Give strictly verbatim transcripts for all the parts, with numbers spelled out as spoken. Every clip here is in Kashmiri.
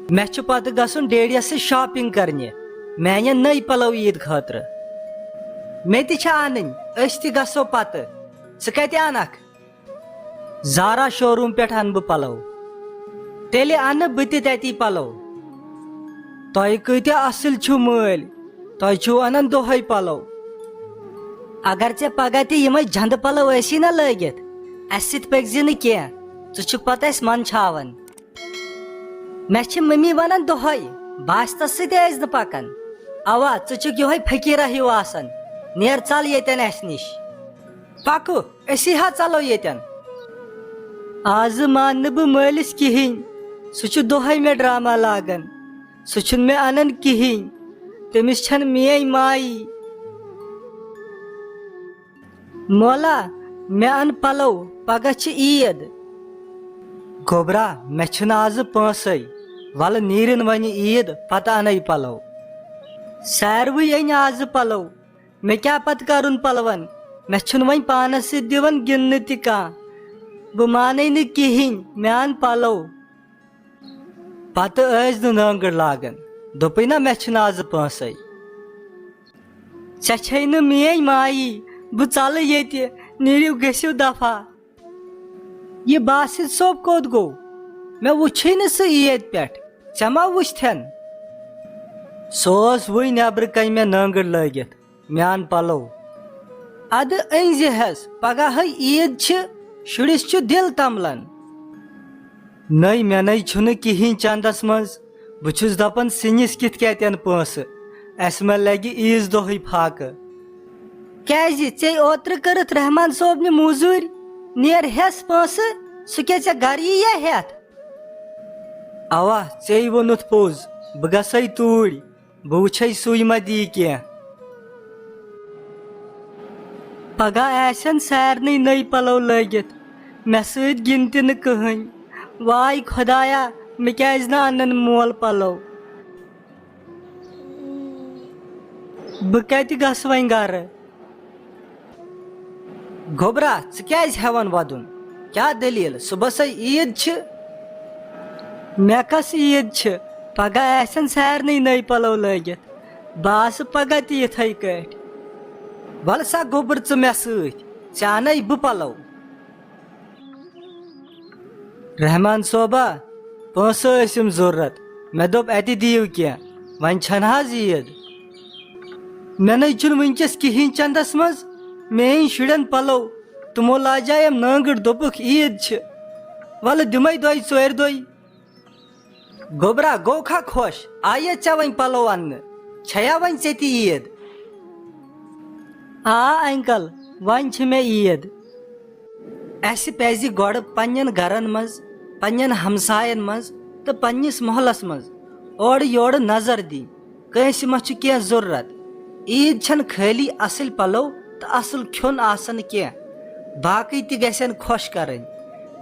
مےٚ چھُ پتہٕ گژھُن ڈیڈیَس سۭتۍ شاپنگ کرنہِ، میانٮ۪ن نٔے پلو عیٖد خٲطرٕ۔ مےٚ تہِ چھِ انٕنۍ، أسۍ تہِ گژھو پتہٕ۔ ژٕ کتہِ انکھ؟ زارا شوروم پٮ۪ٹھ انہٕ بہٕ پلو۔ تیٚلہِ انہٕ بہٕ تہِ تتی پلو۔ تۄہہِ کۭتیاہ اصٕل چھِو مٲلۍ، تۄہہِ چھِو انان دۄہے پلو۔ اگر ژےٚ پگاہ تہِ یِمے جندٕ پلو ٲسی نہ لٲگِتھ، اسہِ سۭتۍ پٔکۍ زِ نہٕ کینٛہہ، ژٕ چھُکھ پتہٕ اسہِ منٛدچھاوان۔ مےٚ چھِ ممی ونان دۄہے، باسطس سۭتۍ ٲسۍ نہٕ پکان۔ اوا، ژٕ چھُکھ یِہوے فقیرا ہیوٗ آسان۔ نیر، ژل ییٚتٮ۪ن اسہِ نِش۔ پکو، أسی ہا ژلو ییٚتٮ۪ن۔ آزٕ مان نہٕ بہٕ مٲلِس کِہیٖنۍ۔ سُہ چھُ دۄہے مےٚ ڈرامہ لاگان۔ سُہ چھُنہٕ مےٚ انان کِہیٖنۍ۔ تٔمِس چھَنہٕ میٲنۍ مایی۔ مولا، مےٚ اَن پلو، پگاہ چھِ عیٖد۔ گوٚبرا، مےٚ چھِنہٕ آزٕ پونٛسَے، وَلہٕ نیٖرِن وۄنہِ عیٖد، پتہٕ اَنَے پلو۔ ساروٕے أنۍ آزٕ پلو، مےٚ کیٛاہ پتہٕ کرُن پلون؟ مےٚ چھُنہٕ وۄنۍ پانَس سۭتۍ دِوان گِنٛدنہٕ تہِ کانٛہہ۔ بہٕ مانَے نہٕ کِہیٖنۍ، مےٚ اَن پلو۔ پتہٕ ٲسۍ نہٕ نٲنٛگٕر لاگان۔ دوٚپُے نا، مےٚ چھِنہٕ آزٕ پونٛسَے۔ ژےٚ چھے نہٕ میٲنۍ مایی، بہٕ ژلہٕ ییٚتہِ، نیٖرِو گٔژھِو دفعہ۔ یہِ باسط صٲب کوٚت گوٚو؟ مےٚ وُچھُے نہٕ سُہ عیٖد پٮ۪ٹھ، ژےٚ ما وُچھتھن؟ سُہ اوس وُنۍ نٮ۪برٕ کنہِ مےٚ نٲنٛگٕر لٲگِتھ۔ مےٚ اَن پلو۔ ادٕ أنۍ زِ حظ، پگاہ ہے عیٖد چھِ، شُرِس چھُ دِل تملان۔ نٔے، مےٚ نَے چھُنہٕ کِہیٖنۍ چندس منٛز۔ بہٕ چھُس دپان، سِنِس کِتھ کیٛاہ تٮ۪ن پونٛسہٕ؟ اَسہِ ما لگہِ عیٖذ دۄہٕے فاقہٕ۔ کیٛازِ؟ ژےٚ اوترٕ کٔرٕتھ رحمان صٲبنہِ موٚزوٗرۍ، نیر ہٮ۪س پونٛسہٕ، سُہ کیٛاہ ژےٚ گرٕ یِیہِ ہٮ۪تھ؟ اوا، ژےٚ ووٚنُتھ پوٚز، بہٕ گژھے توٗرۍ۔ بہٕ وٕچھے سُے ما دی کینٛہہ۔ پگاہ آسن سارنٕے نٔے پلو لٲگِتھ، مےٚ سۭتۍ گِنٛدِ تہِ نہٕ کٕہٕنۍ۔ واے خۄدایا، مےٚ کیٛازِ نہٕ انن مول پلو؟ بہٕ کتہِ گژھٕ وۄنۍ گرٕ؟ گوٚبرا، ژٕ کیٛازِ ہٮ۪وان ودُن؟ کیٛاہ دٔلیٖل؟ صُبحسے عیٖد چھِ۔ مےٚ کس عیٖد چھِ؟ پگاہ آسن سارنٕے نٔے پلو لٲگِتھ۔ بہٕ آسہٕ پگاہ تہِ یِتھے کٲٹھۍ۔ وَلہٕ سا گوٚبُر ژٕ مےٚ سۭتۍ، ژےٚ اَنَے بہٕ پلو۔ رحمان صٲبا، پونٛسہٕ ٲسِم ضروٗرت، مےٚ دوٚپ اَتہِ دِیِو کینٛہہ، وۄنۍ چھَنہٕ حظ عیٖد۔ مےٚ نَے چھُنہٕ وٕنۍکٮ۪س کِہیٖنۍ چندس منٛز، مےٚ أنۍ شُرٮ۪ن پلو، تِمو لاجایَم نٲنٛگٕر، دوٚپُکھ عیٖد چھِ، وَلہٕ دِمَے دۄیہِ ژورِ دۄہہِ۔ گوٚبرا، گوٚو کھا خۄش؟ آیے ژےٚ وۄنۍ پلو اننہٕ؟ چھیا وۄنۍ ژےٚ تہِ عیٖد؟ آ انکل، وۄنۍ چھِ مےٚ عیٖد۔ اسہِ پزِ گۄڈٕ پننٮ۪ن گرن منٛز، پننٮ۪ن ہمساین منٛز تہٕ پننِس محلس منٛز اورٕ یورٕ نظر دِنۍ۔ کٲنٛسہِ ما چھُ کینٛہہ ضروٗرت؟ عیٖد چھَنہٕ خٲلی اصٕل پلو تہٕ اصٕل کھیوٚن آسان کینٛہہ، باقٕے تہِ گژھن خۄش کرٕنۍ۔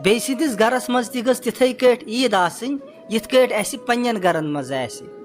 بیٚیہِ سٕنٛدِس گرس منٛز تہِ گٔژھ تِتھے کٲٹھۍ عیٖد آسٕنۍ، یِتھ کٲٹھۍ اسہِ پننٮ۪ن گرن منٛز آسہِ۔